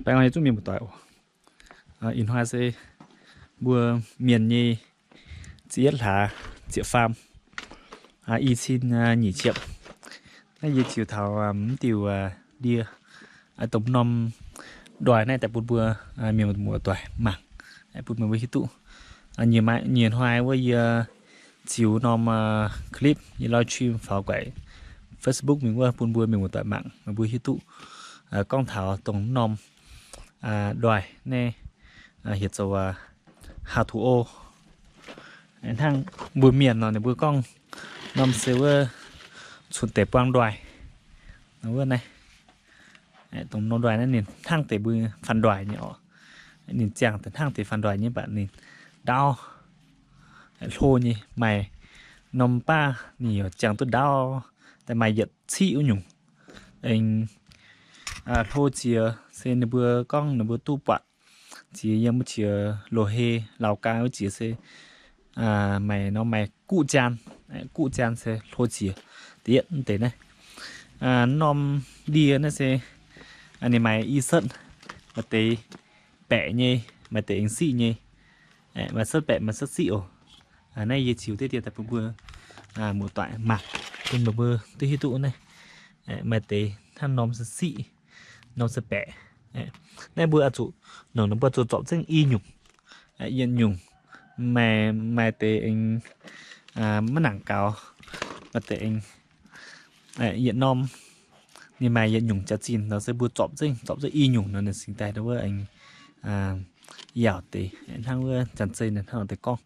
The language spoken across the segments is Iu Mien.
Baengh orn nyei zungv mienh muoz-doic oc. Ih hnoi se mbuo mienh nyei ziepc yietv hlaax ziepc faam, i cin nyic ciepc. Naaiv yie ziux taux mv diuh ndie, dongh norm ndoih naaiv daaih bun mbuo mienh muoz-doic mangc, bun meih mbuo hiuv duqv. Nyei hnoi wuov yie ziux norm clip, yie live stream faaux guaix Facebook mingh wuov bun mbuo mienh muoz-doic mangc, meih mbuo hiuv duqv gorngv taux dongh norm ndoih naaiv heuc zoux how to o. Hnangv mbuo mienh nor ninh mbuo gorngv norm se wuov cunx deix buang ndoih. Wuov naaiv, dongh norm ndoih naaiv ninh hnangv deix mbuo fanh ndoih nyei oc. Ninh ziangh deix hnangv deix fanh ndoih nyei mv baac ninh ndaauv hlo nyei, maaih norm baav ninh yaac ziangh duqv ndaauv daaih maaih yietc ciqv wuov nyungc. Aengx hlo jiex se ninh mbuo gorngv ninh mbuo duqv buatc jiex yiem wuov jiex Loh Hei, Laauv Gaa wuov jiex se maaih norm maaih guqv jaan, guqv jaan se hlo jiex deix yietv deix naaiv. Norm ndie naaiv se ninh maaih i setv, maaih deix baeqc nyei, maaih deix aengx siqv nyei. Maaih setv baeqc maaih setv siqv oc. Naaiv yie ziux diqv dien daaih bun mbuo muoz-doic mangc, bun meih mbuo duqv hiuv duqv naaiv. Maaih deix hnangv norm se siqv, norm se baeqc. Naaiv mbuo oix zuqc nongc, mbuo zuqc zorpc zengv i nyungc, yietc nyungc. Maaih, maaih deix aengx maiv nangc gaux, maaih deix aengx yietc norm ninh maaih yietc nyungc jaax-zinh nor se mbuo zorpc zengv, zorpc zengv i nyungc nor ninh cingx daaih wuov aengx yaauc deix hnangv wuov janx-zei ninh hnangv deix gorngv.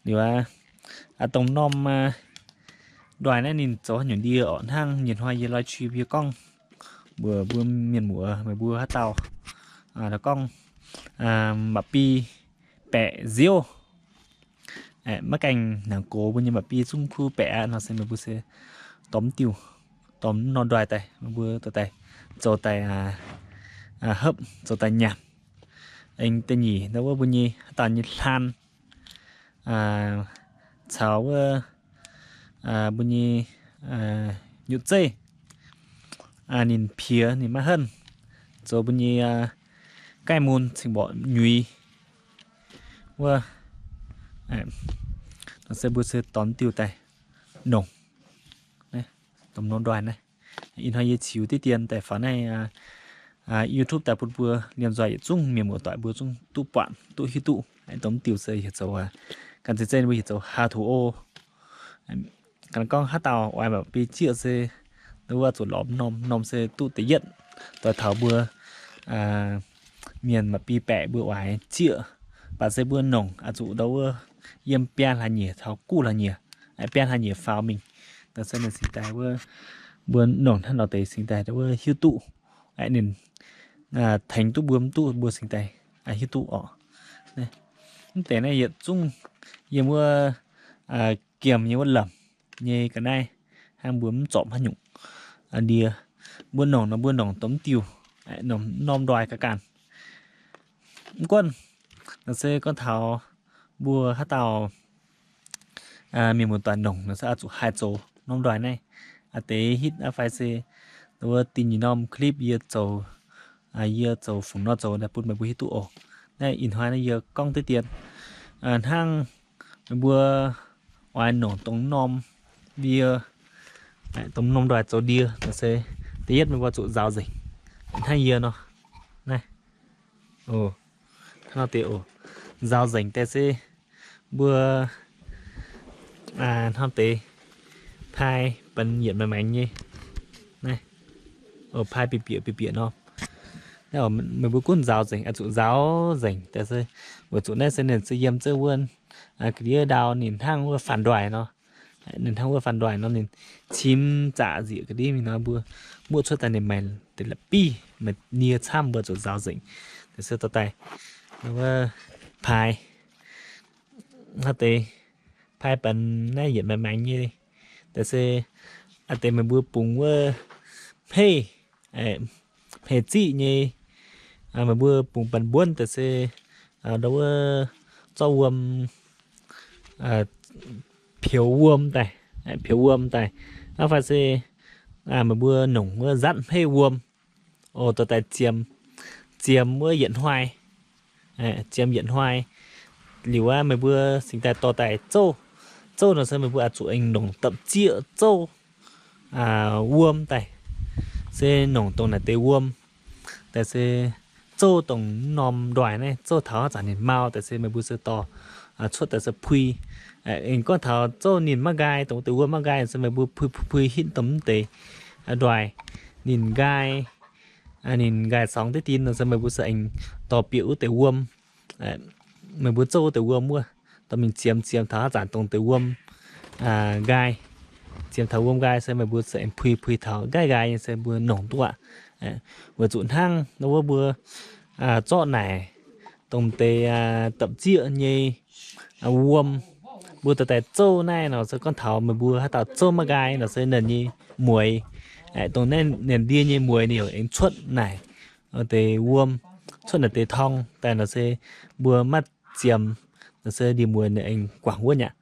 Liuz aqv, dongh norm ndoih naaiv ninh zoux haaix nyungc ndie oc, hnangv nyei hnoi yie live stream yie gorngv mbuox mbuo mienh muoz meih mbuo haaix dauh gorngv mba'bi baeqc nziouv, maiv gaengh nangc gox mbuo nyei mba'bi zungv kuv baeqc aqv nor se meih mbuo se dorh mv diuh, dorh mv norm ndoih daaih, meih mbuo dorh daaih zoux daaih hopv, zoux daaih nyanc. Aengx da'nyeic ndau wuov mbuo nyei haaix dauh nyei hlaan caux wuov mbuo nyei nyutc zeiv, ninh piex ninh maiv henv, zoux mbuo nyei gaih mun cing mborqc nyuix wuov, nor se mbuo se dorh mv diuh daaih nongc, dorh norm ndoih naaiv. Ih hnoi yie ziux diqv dien daaih faaux naaiv YouTube daaih bun mbuo liemh nzoih yietc zungv mienh muoz-doic mbuo zungv duqv buatc duqv hiuv duqv. Dongh mv diuh se heuc zoux ganh zeiz zeiv mbuo heuc zoux how to o. Ganh gorngv haaix dauh oix mba'bi zieqv se wuov zuqc lorz norm, norm se duqv da'yietv doix taux mbuo mienh mba'bi baeqc mbuo oix zieqv. Mv baac se mbuo nongc oix zuqc ndau wuov yiem biaa hlaax nyieqc taux guv hlaax nyieqc, biaa hlaax nyieqc faaux mingh, nor se ninh cingx daaih wuov mbuo nongc hnangv nor deix cingx daaih wuov hiuv duqv, ninh tengx duqv mbuo mv duqv mbuo cingx daaih hiuv duqv oc. Mv deix naaiv yietc zungv yiem wuov giemh nyei wuov lamc nyei ga'naaiv, hnangv mbuo mv zorpc haaix nyungc ndie, mbuo nongc nor mbuo nongc dongh mv diuh, nongc norm ndoih ga'ganh. Mv gunv nor se gorngv taux mbuo haaix dauh mienh muoz-doic nongc nor se oix zuqc haih zoux norm ndoih naaiv. Aa deix hitv aqv fai se wuov dinh nyei norm clip yie zoux, yie zoux fungc nor zoux bun meih mbuo hiuv duqv oc. Naaiv ih hnoi naaiv yie gorngv diqv dien hnangv meih mbuo oix nongc dongh norm ndie, dongh norm ndoih zoux ndie nor se da'yietv meih mbuo zuqc nzaaux nzengc. Hnangv yie nor, naaiv, hnangv nor deix oc, nzaaux nzengc daaih se mbuo hnangv deix paaiv benx yietc maengx maengx nyei, naaiv, paaiv bieqc bieqc bieqc bieqc nor. Naaiv meih mbuo gunv nzaaux nzengc, oix zuqc nzaaux nzengc daaih se weic zuqc naaiv se ninh se yiem zengv wuov ga'ndiev ndau ninh hnangv wuov fanh ndoih nor. Ninh hnangv wuov fanh ndoih nor ninh cim zaqc nzieqc ga'ndiev mingh nor mbuo muoqv cuotv daaih ninh maaih deix la'biv, maaih nie camv mbuo zuqc nzaaux nzengc. Daaih se dorh daaih wuov paaiv, hnangv deix paaiv benx naaiv yietc maengx maengx nyei. Daaih se aa deix meih mbuo bungx wuov hmeiv, hmeiv ziqv nyei, meih mbuo bungx benx mbuonv daaih se ndau wuov zorqv wuom, peux wuom daaih, peux wuom daaih, aa fai se meih mbuo nongc wuov nzatv hmeiv wuom, o, dorh daaih ziemx, ziemx wuov yietc hnoi, ziemx yietc hnoi liuz aqv, meih mbuo cingx daaih dorh daaih zouv. Zouv nor se meih mbuo oix zuqc aengx nongc dapv zieqv zouv wuom daaih, se nongc dongh naaic deix wuom daaih se zouv dongh norm ndoih naaiv, zouv taux haaix zanc ninh mau daaih se meih mbuo se dorh cuotv daaih se pui. Aengx gorngv taux zouv ninh maiv nqaai, dongh deix wuom maiv nqaai se meih mbuo pui pui pui hitv dongh mv deix ndoih ninh nqaai, ninh nqaai sorngx diqv dien nor se meih mbuo se aengx dorh bieqc wuov deix wuom, meih mbuo zouv wuov deix wuom wuov, dorh mingh ziemx, ziemx taux haaix zanc dongh deix wuom nqaai, ziemx taux wuom nqaai se meih mbuo se aengx pui pui taux nqaai nqaai nyei se mbuo nongc duqv aqv. Weic zuqc hnangv nor wuov mbuo zorqv naaic dongh deix dapv zieqv nyei wuom, mbuo dorh daaih zouv naaiv nor se gorngv taux meih mbuo haaix dauh zouv maiv nqaai nor se ninh nyei mueix, dongh naaiv ninh ndie nyei mueix ninh yaac aengx cuotv naaic deix wuom, cuotv naaic deix torng daaih nor se mbuo maiv ziemx nor se ndie mueix ninh aengx guangc wuov nyei aqv.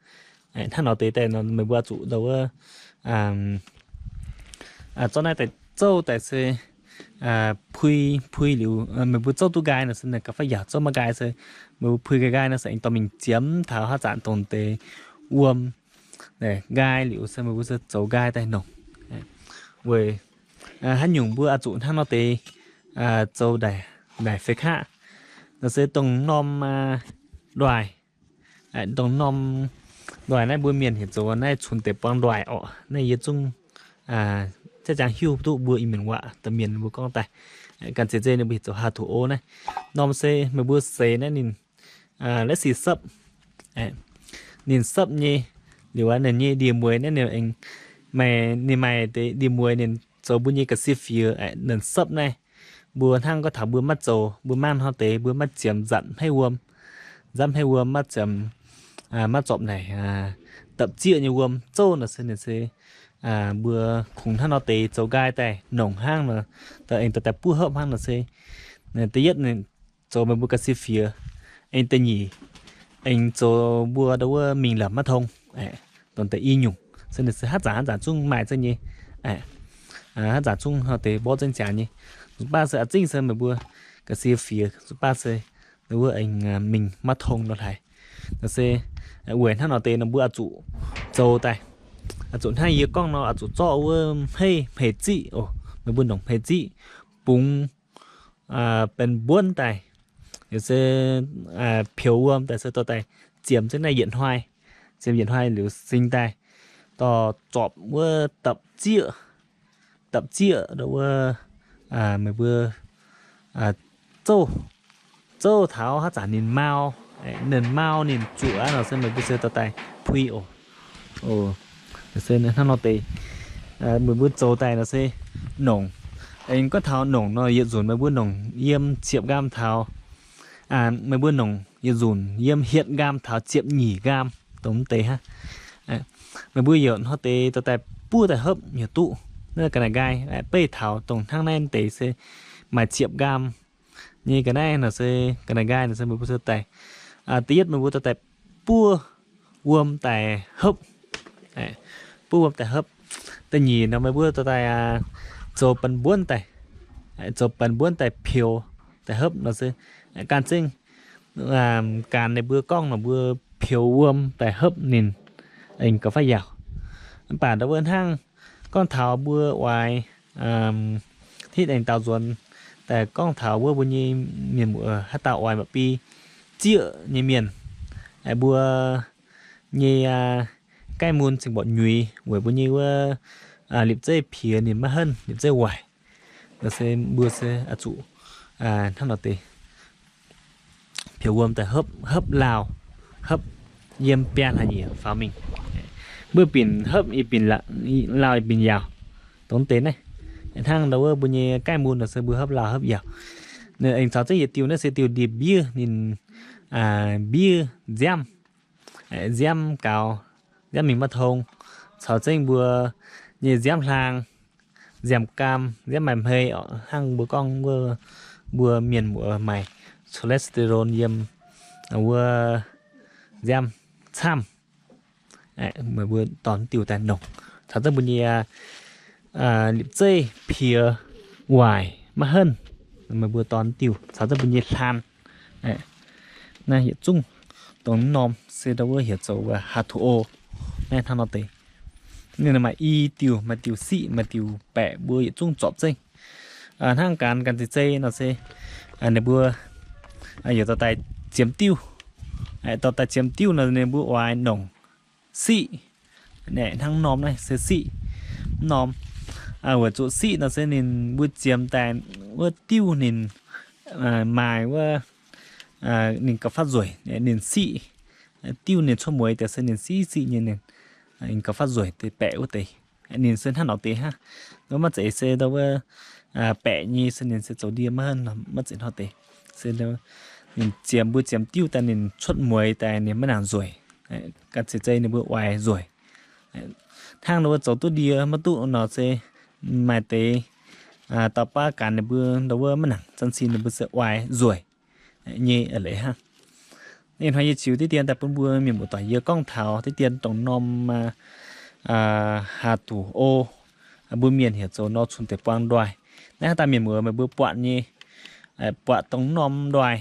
Hnangv nor deix daaih nor meih mbuo oix zuqc ndau wuov zorqv naaiv daaih zouv daaih se pui, pui liuz meih mbuo zouv duqv nqaai nor se ninh gauh faix yaac zouv maiv nqaai se meih mbuo pui nqaai nqaai nor se aengx dorh mingh ziemx taux haaix zanc dongh deix wuom nqaai liuz se meih mbuo se zoux nqaai daaih nongc. Weic haaix nyungc mbuo oix zuqc hnangv nor deix zoux naaic feix kaqv nor se dongh norm ndoih, dongh norm ndoih naaiv mbuo mienh heuc zoux naaiv cunx deix buang ndoih orqc. Naaiv yie zungv zaiv ziangx hiuv duqv mbuo Iu-Mienh waac da'mienh mbuo gorngv daaih. Ganh zeiz zeiz ninh mbuo heuc zoux haav tuc o naaiv. Norm se meih mbuo seix naaiv ninh let's say ซับ, ninh ซับ nyei liuz aqv, ninh nyei ndie-mueiz naaiv ninh aengx maaih, ninh maaih deix ndie-mueiz ninh zoux mbuo nyei ga'sie fiex, ninh ซับ naaiv. Mbuo hnangv gorngv taux mbuo maiv zoux, mbuo mangv hnoi deix mbuo maiv ziemx nzatc hmeiv wuom, nzatc hmeiv wuom maiv ziemx, maiv zorpc naaic dapv zieqv nyei wuom zouv nor se ninh se mbuo kungx hnangv nor deix zoux nqaai daaih nongc hnangv nor, aengx dorh daaih buov hopv hnangv nor se da'yietv ninh zoux meih mbuo ga'sie fiex, aengx da'nyeic aengx zoux mbuo ndau wuov mingh lamh maiv tong. Dongh da'nyeic nyungc se ninh se haaix zanc haaix zanc zungv maaih zengv nyei, haaix zanc zungv hnoi deix mborqv zengv ziangx nyei. Zuqc baav se a'zingv se meih mbuo ga'sie fiex zuqc baav se ndau wuov aengx mingh maiv tong nor hlaaix. Nor se weic hnangv nor deix nor mbuo oix zuqc zoux daaih, oix zuqc hnangv yie gorngv nor oix zuqc zorqv wuov hmeiv, hmeiz ziqv oc. Meih mbuo nongc hmeiz ziqv bungx benx mbuonv daaih, liuz se peux wuom daaih se dorh daaih ziemx zengv naaiv yietc hnoi, ziemx yietc hnoi liuz sing daaih dorh zorpc wuov dapv zieqv, dapv zieqv ndau wuov meih mbuo zouv, zouv taux haaix zanc ninh mau, ninh mau ninh zuqc aqv nor se meih mbuo se dorh daaih pui oc. Se hnangv nor deix meih mbuo zoux daaih nor se nongc. Aengx gorngv taux nongc nor yietc nzunc meih mbuo nongc yiem ziepc nqaam taux, meih mbuo nongc yietc nzunc yiem hietc nqaam taux ziepc nyeic nqaam dongh mv deix hnangv. Meih mbuo yaac hnoi deix dorh daaih buov daaih hopv yaac duqv. Naaiv ga'naaiv nqaai beiv taux dongh hnangv naaiv deix se maaih ziepc nqaam nyei ga'naaiv nor se ga'naaiv nqaai nor se meih mbuo se daaih, da'yietv meih mbuo dorh daaih buov wuom daaih hopv, buov wuom daaih hopv. Da'nyeic nor meih mbuo dorh daaih zoux benx mbuonv daaih, zoux benx mbuonv daaih peux daaih hopv nor se gan zengv, gan ninh mbuo gorngv nor mbuo peux wuom daaih hopv ninh aengx gauh faix yaauc. Mv baac ndau wuov hnangv gorngv taux mbuo oix hitv aengx daaux nzuonx daaih gorngv taux wuov mbuo nyei mienh muoz haaix dauh oix mba'bi zieqv nyei mienh, mbuo nyei gaeqv mun cingx mborqv nyuiz weic mbuo nyei wuov lipc zeiv piex ninh maiv henv, lipc zeiv waaic. Nor se mbuo se oix zuqc hnangv nor deix peux wuom daaih hopv, hopv lauh, hopv yiem biaa hlaax nyieqc faaux mingh. Mbuo binc hopv i binc lauh i binc yaauc. Dongh deix naaiv hnangv ndau wuov mbuo nyei gaeqv mun nor se mbuo hopv lauh hopv yaauc. Ninh aengx caux zengv yietc diuh naaiv se diuh ndie-mbiev, ninh mbiev nziaamv, nziaamv gaux, nziaamv mingh maiv tong, caux zengv mbuo nyei nziaamv hlaang, nziaamv gaam, nziaamv maaih hmei, hnangv mbuo gorngv wuov mbuo mienh muoz maaih cholesterol yiem wuov nziaamv camv. Meih mbuo dorh diuh daaih nongc caux zengv mbuo nyei lipc zeiv piex waaic maiv henv. Meih mbuo dorh diuh caux zengv mbuo nyei hlaan. Naaiv yietc zungv dongh norm se ndau wuov heuc zoux H two O. Naaiv hnangv nor deix. Ninh maaih i diuh, maaih diuh siqv, maaih diuh baeqc, mbuo yietc zungv zorpc zengv. Hnangv ganh ganh zeiz zeiz nor se ninh mbuo yaac dorh daaih ziemx diuh. Dorh daaih ziemx diuh nor ninh mbuo oix nongc siqv. Naaiv hnangv norm naaiv se siqv. Norm weic zuqc siqv nor se ninh mbuo ziemx daaih wuov diuh ninh maaih wuov, ninh gauh fatv nzueic, ninh siqv. Diuh ninh cuotv mueiz daaih se ninh siqv siqv nyei, ninh gauh fatv nzueic deix baeqc wuov deix. Ninh se hnangv nor deix hnangv. Maiv zeiz se ndau wuov baeqc nyei se ninh se zoux ndie maiv henv, maiv zeiz hnangv deix. Se ninh ziemx, mbuo ziemx diuh daaih ninh cuotv mueiz daaih ninh maiv nangc nzueic. Ganh zeiz zeiz ninh mbuo oix nzueic. Hnangv ndau wuov zoux duqv ndie maiv duqv nor se maaih deix dauh baav ganh ninh mbuo ndau wuov maiv nangc, zanc cin ninh mbuo se oix nzueic nyei leiz hnangv. Ih hnoi yie ziux diqv dien daaih bun mbuo mienh muoz-doic yie gorngv taux diqv dien dongh norm H two O, mbuo mienh heuc zoux nor cun deic-bung ndoih. Naaiv haaix dauh mienh muoz meih mbuo buatc nyei, buatc dongh norm ndoih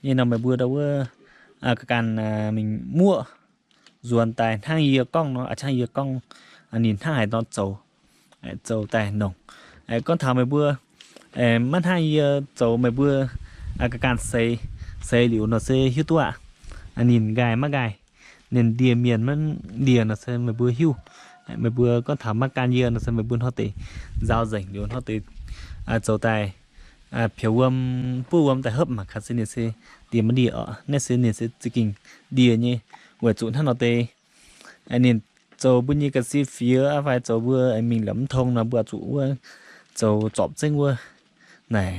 nyei nor meih mbuo ndau wuov ga'ganh mingh muoqv nzuonx daaih hnangv yie gorngv nor, a'ciangv yie gorngv ninh hnangv haaix nor zoux, zoux daaih nongc. Gorngv taux meih mbuo maiv hnangv yie zoux, meih mbuo ga'ganh seix, seix liuz nor se hiuv duqv aqv. Ninh nqaih maiv nqaih, ninh ndie mienh maiv ndie nor se meih mbuo hiuv. Meih mbuo gorngv taux maiv gan yie nor se meih mbuo hnangv deix nzaaux nzengc liuz hnangv deix zoux daaih pioux wuom, buov wuom daaih hopv mangc gaax se ninh se ndie maiv ndie oc. Naaiv se ninh se za'gengh ndie nyei, weic zuqc hnangv nor deix ninh zoux mbuo nyei ga'sie fiev fai zoux mbuo mingh la'mv tong nor mbuo zuqc wuov zoux zorpc zengv wuov naaic,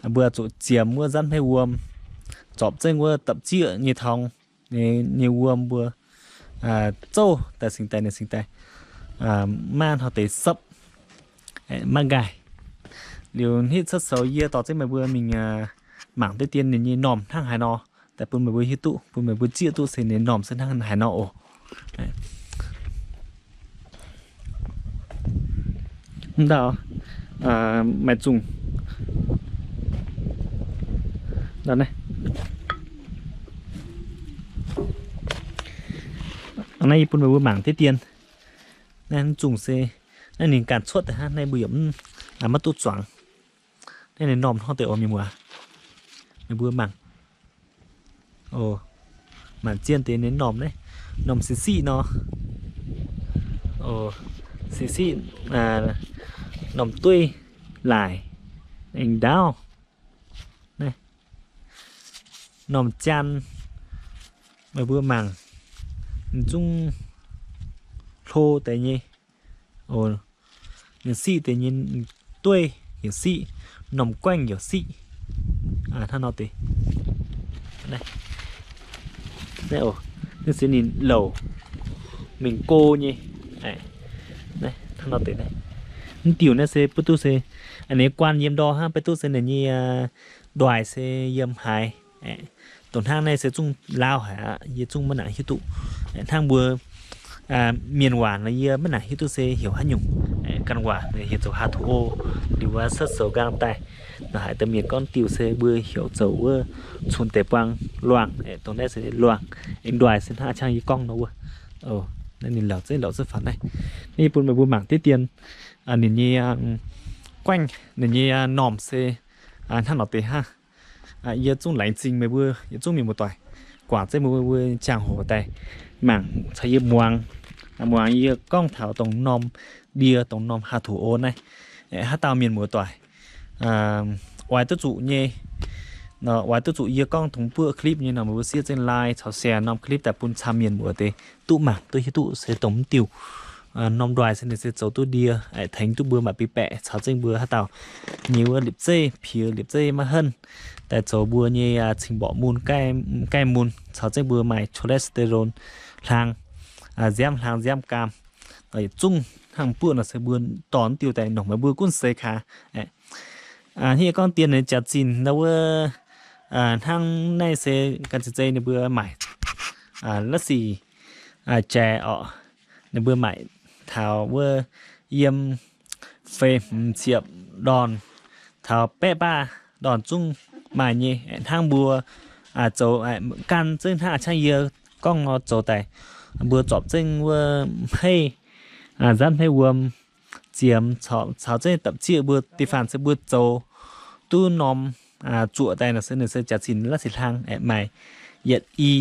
mbuo zuqc ziemx wuov nzanv hmeiv wuom, zorpc zengv wuov dapc zieqv nyei tong nyei wuom mbuo zouv daaih singx daaih, ninh singx daaih maiv hnangv deix sepv, maiv nqaih. Liuz hnitv cuotv sou yie dorh zengv meih mbuo mingh mangc diqv dien ninh nyei normh hnangv haaix nor, daaih bun meih mbuo hiuv duqv, bun meih mbuo zieqv duqv se ninh normh se hnangv haaix nor oc. Mv dauh maaih zungh naaiv, naaiv yie bun meih mbuo mangc diqv dien. Naaiv zungh se naaiv ninh ganh cuotv daaih hnangv, naaiv mbuo yaac mv, maiv duqv zuangx. Naaiv ninh normh hnangv deix oc mienh muoz. Ninh mbuo mangc. Mangc zien deix ninh normh naaiv, normh siqv siqv nor. Siqv siqv, normh dueiv laaic, aengx ndaauv. Naaiv normh jaan, meih mbuo mangc, ninh zungv hlo deix nyei. Ninh siqv deix nyei, dueiv yaac siqv, normh guaengv yaac siqv. Hnangv nor deix. Naaiv se ninh louc mingh go nyei. Hnangv nor deix. Mv diuh naaiv se butv duqv se ninh guanh yiem ndor hnangv, butv duqv se ninh nyei ndoih se yiem haaix. Dongh hnangv naaiv se zungv laauv haic aqv, yie zungv maiv nangc hiuv duqv. Hnangv mbuo mienh waac nor yie maiv nangc hiuv duqv se heuc haaix nyungc. Ganh waac heuc zoux H two O, liuz wuov cuotv sou nqaang daaih. Nor haiz deix mienh gorngv diuh se mbuo heuc zoux wuov cun deic-bung luangh, dongh naaiv se luangh. Aengx ndoih se hnangv a'ciangv yie gorngv nor wuov. Naaiv ninh louc zeiv louc zeiv faaux naaiv. Naaiv yie bun meih mbuo mangc diqv dien ninh nyei guaengv, ninh nyei normh se hnangv nor deix hnangv. Yie zungv laengz zingh meih mbuo yietc zungv mienh muoz-doic guangc zeiv mbuo, mbuo ziangh hoc daaih mangc caux yie muangx, muangx yie gorngv taux dongh norm ndie, dongh norm H two O naaiv. Haaix dauh mienh muoz-doic oix duqv zuqc nyei, oix duqv zuqc yie gorngv dongh buoqv clip nyei nor, meih mbuo siev zengv like caux share norm clip daaih bun camv mienh muoz deix duqv mangc duqv hiuv duqv se dongh mv diuh norm ndoih se ninh se zoux duqv ndie, tengx duqv mbuo maaih biei baeqc caux zengv mbuo haaix dauh nyei wuov liepc zeiv piex liepc zeiv maiv henv, daaih zoux mbuo nyei cing-mborqc mun, gaih mun caux zengv mbuo maaih cholesterol hlang, nziaamv hlang nziaamv gaam. Yietc zungv hnangv buoqv nor se mbuo dorh diuh daaih nongc meih mbuo gunv seix kaax. Hnangv gorngv dien ninh jaax-zinh nor wuov, hnangv naaiv se ganh zeiz zeiz ninh mbuo maaic la'sic jaaix orqc, ninh mbuo maaic taux wuov yiem feix hmz ciepc ndorn, taux baeqv baav ndorn zungv maaih nyei. Hnangv mbuo zoux gan zengv hnangv a'ciangv yie gorngv nor zoux daaih, mbuo zorpc zengv wuov hmeiv, nzanv hmeiv wuom, ziemx, caux zengv dapc zieqv mbuo da'faanh se mbuo zoux duqv norm zuoqc daaih nor se ninh se jaax-zinh la'sic hlang aeqv, maaih yietc i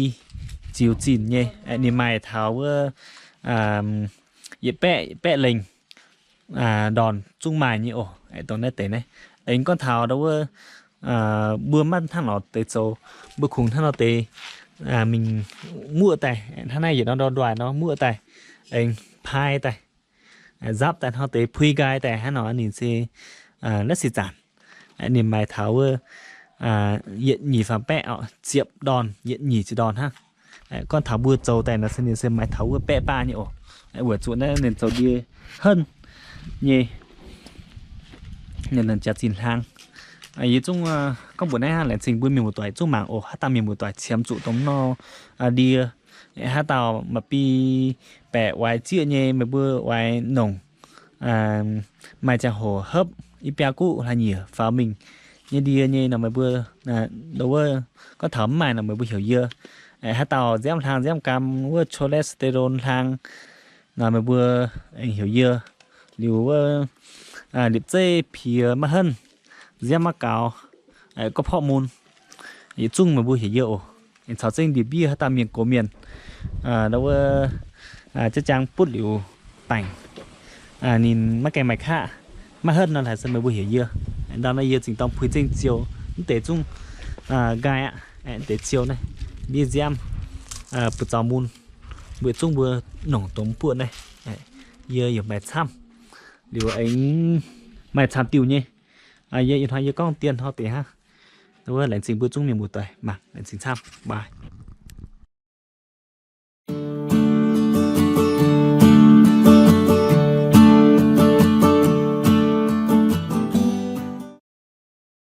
ziux zinh nyei. Ninh maaih taux wuov yietc baeqv, baeqv lengh ndorn zungv maaih nyei oc. Dongh naaiv deix naaiv aengx gorngv taux ndau wuov mbuo maiv hnangv nor deix zoux, mbuo kungx hnangv nor deix mingh muoqv daaih, hnangv naaiv yietc norm ndorn ndoih nor muoqv daaih, aengx paaiv daaih, nzapv daaih hnangv deix pui nqaai daaih hnangv nor ninh se la'sic zanc. Ninh maaih taux wuov yietc nyeic faaux baeqv, ziepc ndorn, yietc nyeic ziepc ndorn hnangv. Gorngv taux mbuo zoux daaih nor se ninh se maaih taux wuov baeqv baav nyei oc. Weic zuqc naaiv ninh zoux ndie henv nyei, ninh jaax-zinh hlang. Yie zungv gorngv mbuox naaiv hnangv, laengz zingh mbuo mienh muoz-doic zungv mangc oc. Haaix dauh mienh muoz-doic qiemx zuqc dongh nor ndie, haaix dauh maaih bi baeqc waix zieqv nyei, meih mbuo waix nongc, maaih ziangh hoc hopv i biaa guqv hlaax nyieqc faaux mingh nyei ndie nyei nor meih mbuo, wuov, gorngv taux mv maaih nor meih mbuo heuc yie. Haaix dauh nziaamv hlang nziaamv gaam wuov cholesterol hlang nor meih mbuo aengx heuc yie. Liuz wuov liepc zeiv piex maiv henv, nziaamv maiv gaux, gorqv-porqv mun, yietc zungv meih mbuo heuc yie oc. Aengx caux zengv ndie-mbiev haaix dauh mienh gox mienh, wuov, jaav jaang butv liuz baengc, ninh maiv gaengh maaih qaqv, maiv henv nor haaix se meih mbuo heuc yie. Ndau naaiv yie zingh dorng puix zengv ziou, mv deix zungv nqaai aqv. Deix ziou naaiv, ndiev nziaamv, buoz zaux mun, mbuo zungv mbuo nongc dongh mv buoqv naaiv. Yie yaac maaih camv, liuz aengx maaih camv diuh nyei. Yie ih hnoi yie gorngv dien hnoi deix hnangv. Wuov laengz zingh mbuo zungv mienh muoz-doic mangc, laengz zingh camv, bye.